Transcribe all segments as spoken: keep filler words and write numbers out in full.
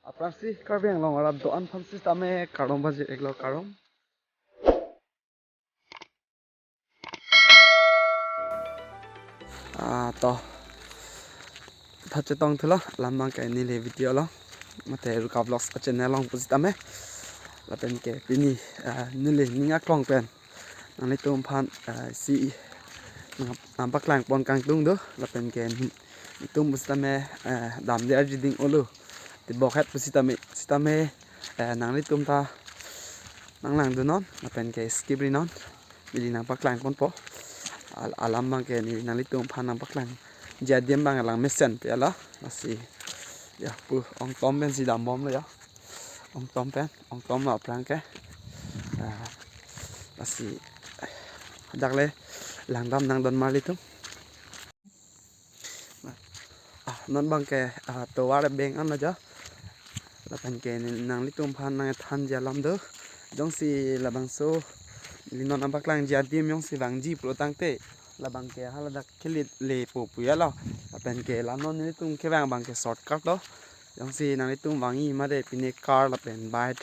Aphrangsi Karbi Anglong arat do-an aphan sitame kardom pajir-iklo, kardom. Ah, to. Tha chetong thulo, alam abangke neli video along, mate Ruka Vlogs a-channel along pusitame. Lapen ke pini, ah, neli ning aklong pen nanglitum aphan, ah, isi nang, nangpaklang pon kangtung do, lapen ke nelitum pusitame, ah, damde arjuding olo. Tebokhet pusitame, sitame, eh, nanglitum ta nanglangdunnon, lapen ke skip rinon. Neli nangpaklang ponpo. Al-, alam abangke neli nanglitum aphan nangpaklangji adim abang lang mesen pi alo. Lasi, ya, pu ongtom pensi dambomlo ya. Ongtom pen, ongtom lo aphrang ke. Ah, lasi, hadak le langdam nang don marlitum. Ah, non abangke, ah, tovar abeng an aja. Lapen ke nanglitum aphan nangthanji alam do. Jongsi labangso neli non nangpaklangji adim jongsi vangji pulo tangte, labangke haladak kele lepo pu ya lo. Lapen ke la non nelitum kevang abangke shortcut lo. Jongsi nanglitum vangji mate pine car lapen bike,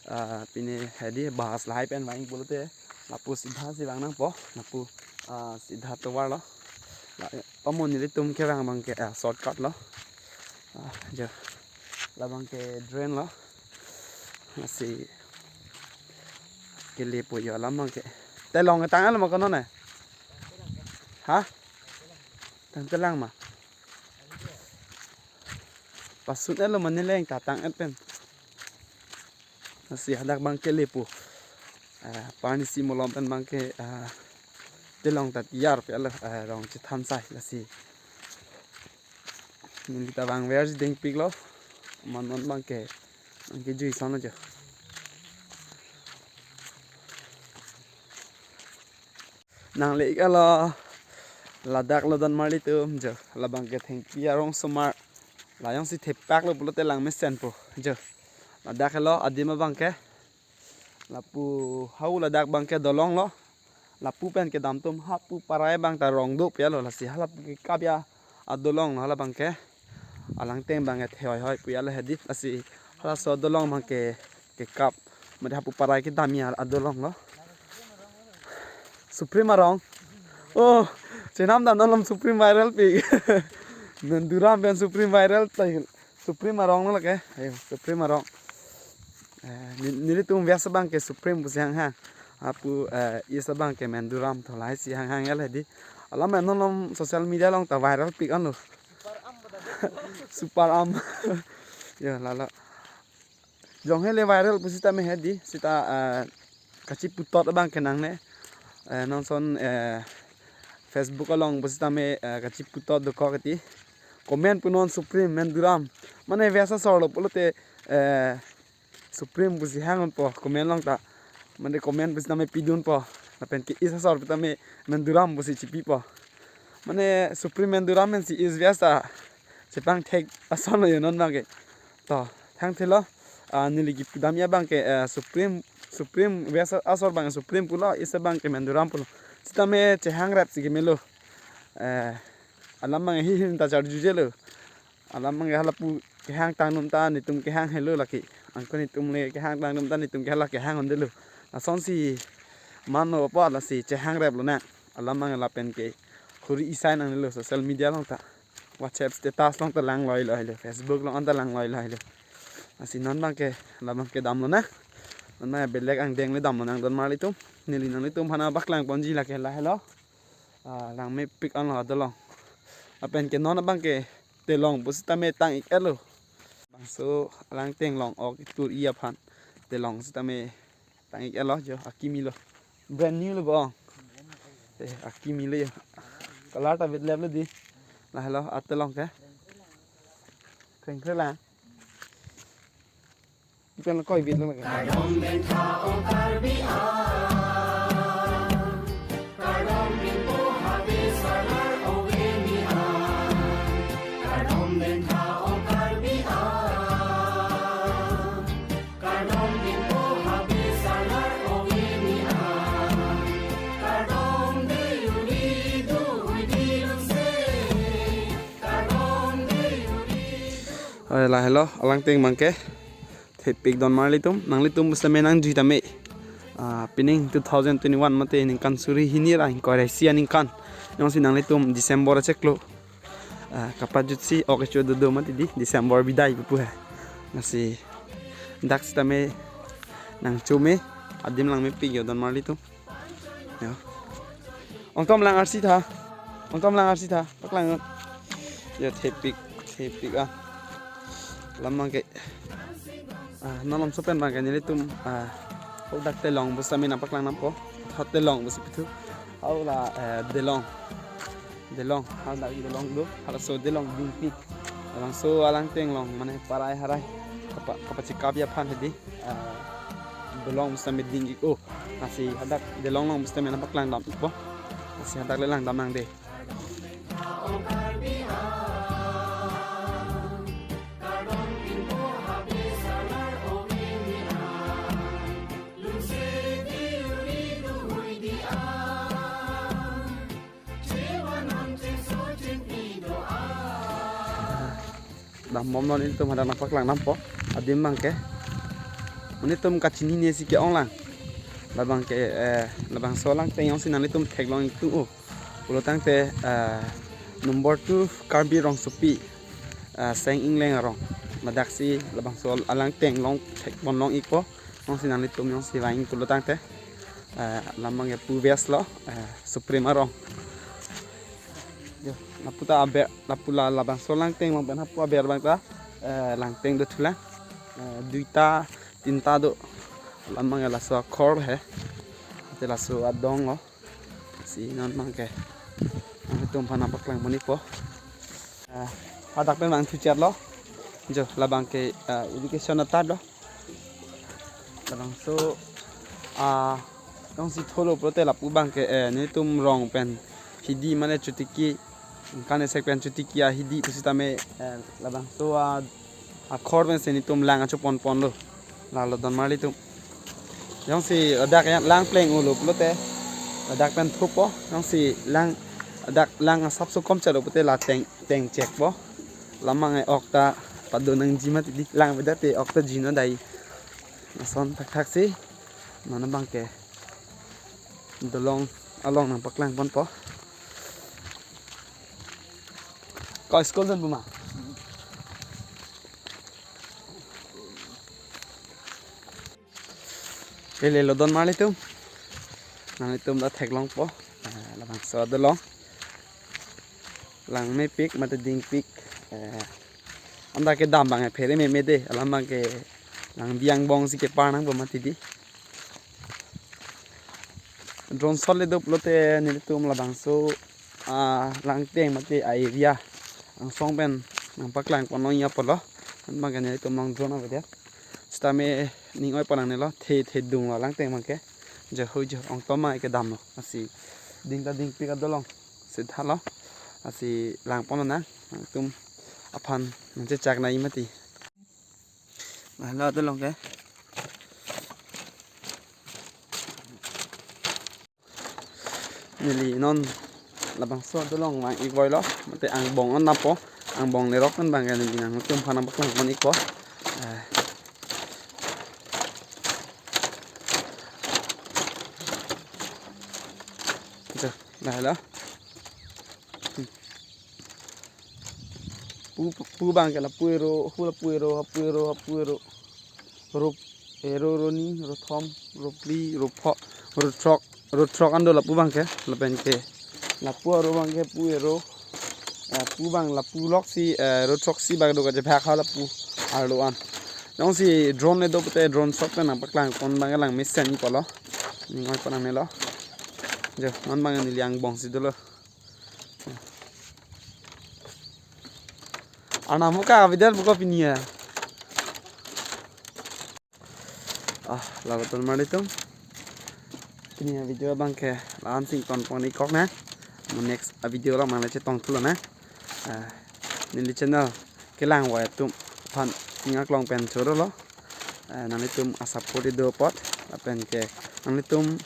ah, pine hedi bus lahai pen vangji pulote lapu sidha si vang nangpo, lapu, ah, sidha tovar lo. La, pamo nelitum kevang abangke, ah, shortcut lo. Ah, jo. Labangke drain lo. Lasi kelepo yo alam abangke. Telong tang alo ma kono ne? Ha? Tang telang ma. Pasun elo mane leng tatang et pen. Lasi hadak abangke lepo. Ah, pani si molom pen abangke, ah, telong ta tiyar pi alo, ah, rong chethan sai lasi. Neli ta vangver si dengpiklo. Manon abangke, abangke jui sono jo. Nangle-ik alo, ladak lo don marlitum jo, labangke thengpi arong somar, la jongsi thepak lo pulote lang mesenpo jo, ladak lo adim abangke, lapu hau ladak abangke dolong lo, lapu pen kedam atum hapu parai abang ta rong do pi alo, lasi halapu kekap ya adolong lo halabangke, alangteng abangke thehoi hoi pu ya lo hedi, lasi halaso adolong abangke kekap, mate hapu parai kedam ya adolong lo. Supreme arong. Oh, chenam dan alam Supreme viral pi. Menduram pen Supreme viral ta Supreme arong lo lake. Ayo, Supreme arong. Eh, ni-, nelitum biasa abangke Supreme pusi hanghang. Apu, eh, isi abangke Menduram to lahai si hanghang ya hedi. Alam non alam social media along ta viral pik anlo. Super am. Ya, lalo. Jong hele viral pusitame hedi, sita, eh, kachiputot abangke nangne. Eh, non son, eh, Facebook along pusitame, eh, kachiputot dokok eti. Comment punon Supreme Menduram. Mane biasa asor lo pulote, eh, Supreme pusi hang po comment along ta. Mane comment pusitame pidunpo. Lapen ke isi asor pusitame Menduram pusi chipipo. Mane Supreme Menduram pensi isi biasa chepangthek ason lo yo non abangke. To, thangthelo, ah, neli kipudam ya abangke, eh, Supreme, Supreme, biasa asor abang Supreme pulo, isi abangke Menduram pulo. Sitame chehangrep si kemelo. Eh, alam abang hihin ta charjujelo. Alam abang halapu kehang tang atum ta netum kehang helo lake. Angko netum le kehang tang atum ta netum ke hala kehang undelo. Lasonsi mano po lasi chehangrep lonang. Alam abang lapen ke khuri isai nangnelo social media along ta. WhatsApp status along ta langloi loi lo, Facebook along anta langloi loi lo. Lasi non abangke, la abangke dam lonang. Non abang belek angdeng le dam lonang don marlitum. Neli nanglitum aphan nangpaklang ponji lake lahelo. Ah, lang mepik anlo adolong. Lapen ke non abangke telong pusitame tang-ik elo. Bangso alangteng long-ok tur-i aphan telong sitame tang-ik elo jo, akimi lo. Brand new lo bo. Eh, akimi lo jo. Color ta vetlep lo di. Lahelo atelong ke. Kreng kreng lang. Ipen lo koi vit lo. Eh, lahelo, alangteng abangke thepik don marlitum, nanglitum seme nangjui tame. Ah, pining two thousand twenty-one mate ningkan suri hini ra ingkoi ra isi aningkan. Jongsi nanglitum December acheklo, ah, kapajutsi ok kecho dodo mati di December bidai pupu he. Lasi dak sitame nangchome, adim langmepik yo don marlitum. Ya. Ongtom lang arsi tha. Ongtom lang arsi tha. Paklang. Ya, thepik, thepik ah. Lam abangke. Ah, non lam sopen abangke nelitum, ah, hadak Telong pu sitame nangpaklang nampo. Hadak Telong pusi pithu. Hau la, eh, Delong. Delong, hadak Delong do. Halaso Delong dingpik. Labangso alangteng along mane parai harai. Kapa, kapachekapji aphan hedi. Ah, Delong pu sitame ding-ik-o. Lasi hadak Delong along pu sitame nangpaklang dam-ikpo. Lasi hadak le langdam nang de. Dambom non ilitum hadak nangpaklang nampo. Adim abangke. Ilitum kachinine si ke-ong lang. Labangke, eh, labangso alangteng jongsi nanglitum theklong-iktung-o pulotangte, eh, number two Karbi Rongsopi, eh, Seng Ingleng arong. Ladaksi labangso alangteng along thekponlong-ikpo. Jongsi nanglitum jongsi vang pulotangte, eh, lam abangke Pu West lo, eh, Supreme arong. Yo, lapu ta aber, lapu la labangso alangteng along pen hapu aber abang ta, eh, langteng do thulang. Eh, duita, tinta do. Lam abangke laso akhor he. Ate laso adong lo. Si non abangke. Nanglitum aphan nangpaklang pon-ikpo. Eh, hadak pen vangthu chet lo. Jo, labangke, eh, education atar do. Labangso, ah, jongsi tholo pulote lapu abangke, eh, nelitum rong pen hidi mane chotiki, ningkan esek pen chotiki ahidi pusitame, eh, labangso, ah, akhor pensi nelitum lang achoponponlo. Lalo don marlitum. Jongsi ladak ya lang pleng-olo pulote ladak pen thupo. Jongsi lang, ladak lang asapso kom chalo pulote la teng, teng chekpo. Lam abangke ok ta pado nangji mati di. Lang beda te ok ta jino dai. Lason thakthak si. Mana abangke Delong along nangpaklang ponpo. Ko school dun puma. Lele lo don marlitum. Nanglitum ta theklongpo. Eh, labangso Delong. Langmepik mate dingpik. Eh, anta kedam abangke phere meme de. Alam abangke langbi angbong si kepar nangpo mati di. Drone shot le do pulote nelitum labangso, ah, langteng mate a-area angsong pen nangpaklang pon-ikpo lo. Anbang kanya itum long drone avedet. Sitame ning oi pon nangnelo, the the dung lo langteng abangke. Jo hui jo ongtom ma kedam lo. Lasi ding ta dingpik adolong. Sitha lo. Lasi lang pon nang. Itum aphan nangchechak nangji mati. Lahelo adolong ke. Neli non labangso adolong vang-ik voi lo, mate angbong an napo, angbong lerok kan abangke neli nangtum aphan nangpaklang pon-ikpo. Eh. Jo, lahelo. Hmm. Pu, pu abangke lapu ero, hu lapu ero, hapu ero, hapu ero. Ro, ero, roni, rothom, rophli, ropho, rothrok, rothrok an do lapu abangke, lapen ke. Lapu aro abangke pu ero, eh, pu abang lapu lok si, eh, rothrok si bak do kachebhak ha lapu arlo an. Jongsi drone le do pute drone shot pen nangpaklang pon abangke langmesen-ikpo lo. Ning oi pon nangnelo. Jo, non abang neli angbong si dolo. Arnam mo ka abidan buka pini ya. Ah, lahelo ton marlitum. Pini avideo abangke la-an si ington pon-ikkok nang. Mo next avideo along mangle chetong thulo nang. Ah, neli channel kelang vai atum aphan ning aklong pen choro lo. Eh, nanglitum asupport do apot, lapen ke nanglitum,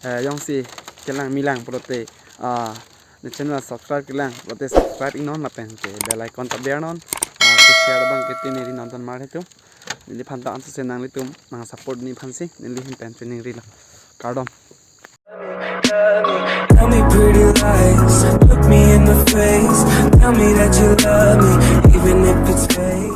eh, jongsi kelang milang pulote, ah, ne channel subscribe kelang pulote subscribe-iknon lapen ke bell icon ta bernon. Ah, Share abang ke te neli nonton mar hetu. Neliphan ta ansose nanglitum nang support nephansi neli ahin pen choningrilo. Kardom. Tell me pretty lies, look me in the face, tell me that you love me, even if it's fake.